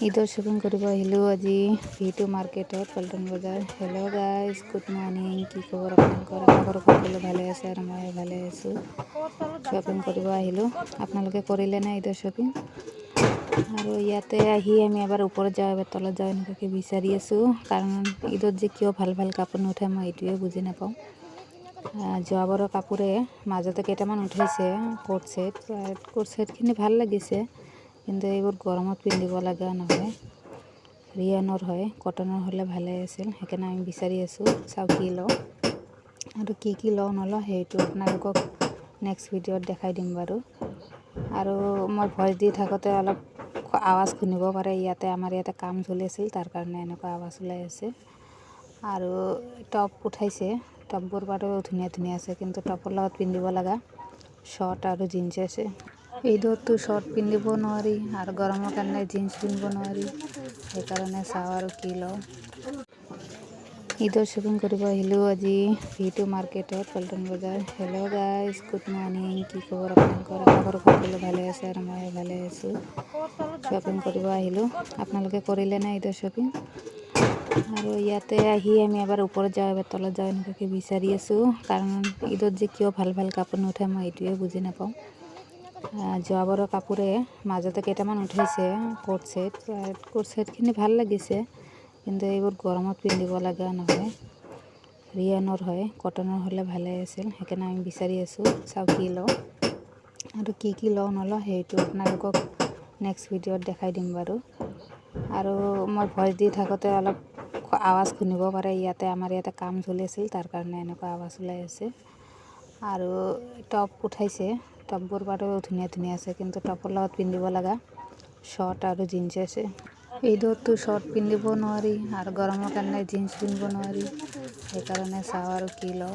ঈদৰ শ্বপিং কৰিব আহিলোঁ আজি ভিটু মাৰ্কেটত, পল্টন বজাৰ। Hello' guys, good morning. কি খবৰ আপোনালোকৰ? আশা কৰোঁ সকলো ভালে আছে আৰু মই ভালে আছোঁ। শ্বপিং কৰিব আহিলোঁ। আপোনালোকে কৰিলে নে ঈদৰ শ্বপিং? আৰু ইয়াতে আহি আমি এবাৰ ওপৰত যাওঁ, এবাৰ তলত যাওঁ, এনেকুৱাকৈ বিচাৰি আছোঁ। কাৰণ ঈদত যে কিয় ভাল ভাল কাপোৰ নুঠে, মই এইটোৱে বুজি নাপাওঁ। যোৱাবাৰৰ কাপোৰে মাজতে কেইটামান উঠাইছে, কোট ছেট। কোট ছেটখিনি ভাল লাগিছে, কিন্তু এইবোৰ গৰমত পিন্ধিব লগা নহয়। ৰিয়নৰ হয়, কটনৰ হ'লে ভালে আছিল। সেইকাৰণে আমি বিচাৰি আছোঁ, চাওঁ কি লওঁ আৰু কি কি লওঁ নলওঁ, সেইটো আপোনালোকক নেক্সট ভিডিঅ'ত দেখাই দিম বাৰু। আৰু মই ভইচ দি থাকোঁতে অলপ আৱাজ শুনিব পাৰে। ইয়াতে আমাৰ ইয়াতে কাম চলি আছিল, তাৰ কাৰণে এনেকুৱা আৱাজ ওলাই আছে। আৰু টপ উঠাইছে। টপবোৰ বাৰু ধুনীয়া ধুনীয়া আছে, কিন্তু টপৰ লগত পিন্ধিব লগা শ্বৰ্ট আৰু জিন্স আছে। ঈদততো শ্বৰ্ট পিন্ধিব নোৱাৰি আৰু গৰমৰ কাৰণে জিন্স পিন্ধিব নোৱাৰি। সেইকাৰণে চাওঁ আৰু কি লওঁ। ঈদৰ শ্বপিং কৰিব আহিলোঁ আজি ভিটু মাৰ্কেটত, পল্টন বজাৰ। Hello' guys, good morning. কি খবৰ আপোনালোকৰ? আশা কৰোঁ সকলো ভালে আছে আৰু মই ভালে আছোঁ। শ্বপিং কৰিব আহিলোঁ। আপোনালোকে কৰিলে নে ঈদৰ শ্বপিং? আৰু ইয়াতে আহি আমি এবাৰ ওপৰত যাওঁ, এবাৰ তলত যাওঁ, এনেকুৱাকৈ বিচাৰি আছোঁ। কাৰণ ঈদত যে কিয় ভাল ভাল কাপোৰ নুঠে, মই এইটোৱে বুজি নাপাওঁ। যোৱাবাৰৰ কাপোৰে মাজতে কেইটামান উঠাইছে, কোট ছেট। কোট ছেটখিনি ভাল লাগিছে, কিন্তু এইবোৰ গৰমত পিন্ধিব লগা নহয়। ৰিয়নৰ হয়, কটনৰ হ'লে ভালে আছিল। সেইকাৰণে আমি বিচাৰি আছোঁ, চাওঁ কি লওঁ আৰু কি কি লওঁ নলওঁ, সেইটো আপোনালোকক নেক্সট ভিডিঅ'ত দেখাই দিম বাৰু। আৰু মই ভইচ দি থাকোঁতে অলপ আৱাজ শুনিব পাৰে। ইয়াতে আমাৰ ইয়াতে কাম চলি আছিল, তাৰ কাৰণে এনেকুৱা আৱাজ ওলাই আছে। আৰু টপ উঠাইছে। টপবোৰ বাৰু ধুনীয়া ধুনীয়া আছে, কিন্তু টপৰ লগত পিন্ধিব লগা শ্বৰ্ট আৰু জিন্স আছে। ঈদততো শ্বৰ্ট পিন্ধিব নোৱাৰি আৰু গৰমৰ কাৰণে জিন্স পিন্ধিব নোৱাৰি। সেইকাৰণে চাওঁ আৰু কি লওঁ।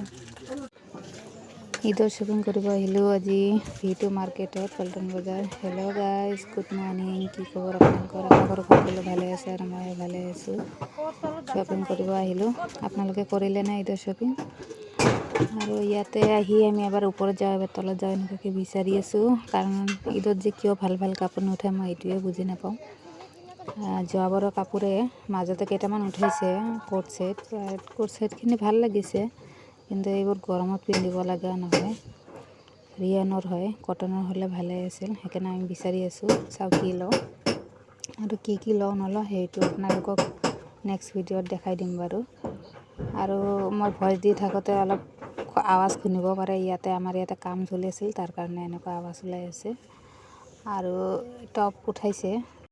ঈদৰ শ্বপিং কৰিব আহিলোঁ আজি ভিটু মাৰ্কেটত, পল্টন বজাৰ। Hello' guys, good morning. কি খবৰ আপোনালোকৰ? আশা কৰোঁ সকলো ভালে আছে আৰু মই ভালে আছোঁ। শ্বপিং কৰিব আহিলোঁ। আপোনালোকে কৰিলে নে ঈদৰ শ্বপিং? আৰু ইয়াতে আহি আমি এবাৰ ওপৰত যাওঁ, এবাৰ তলত যাওঁ, এনেকুৱাকৈ বিচাৰি আছোঁ। কাৰণ ঈদত যে কিয় ভাল ভাল কাপোৰ নুঠে, মই এইটোৱে বুজি নাপাওঁ। যোৱাবাৰৰ কাপোৰে মাজতে কেইটামান উঠাইছে, কোট ছেট। কোট ছেটখিনি ভাল লাগিছে, কিন্তু এইবোৰ গৰমত পিন্ধিব লগা নহয়। ৰিয়নৰ হয়, কটনৰ হ'লে ভালে আছিল। সেইকাৰণে আমি বিচাৰি আছোঁ, চাওঁ কি লওঁ আৰু কি কি লওঁ নলওঁ, সেইটো আপোনালোকক নেক্সট ভিডিঅ'ত দেখাই দিম বাৰু। আৰু মই ভইচ দি থাকোঁতে অলপ আৱাজ শুনিব পাৰে। ইয়াতে আমাৰ ইয়াতে কাম চলি আছিল, তাৰ কাৰণে এনেকুৱা আৱাজ ওলাই আছে। আৰু টপ উঠাইছে।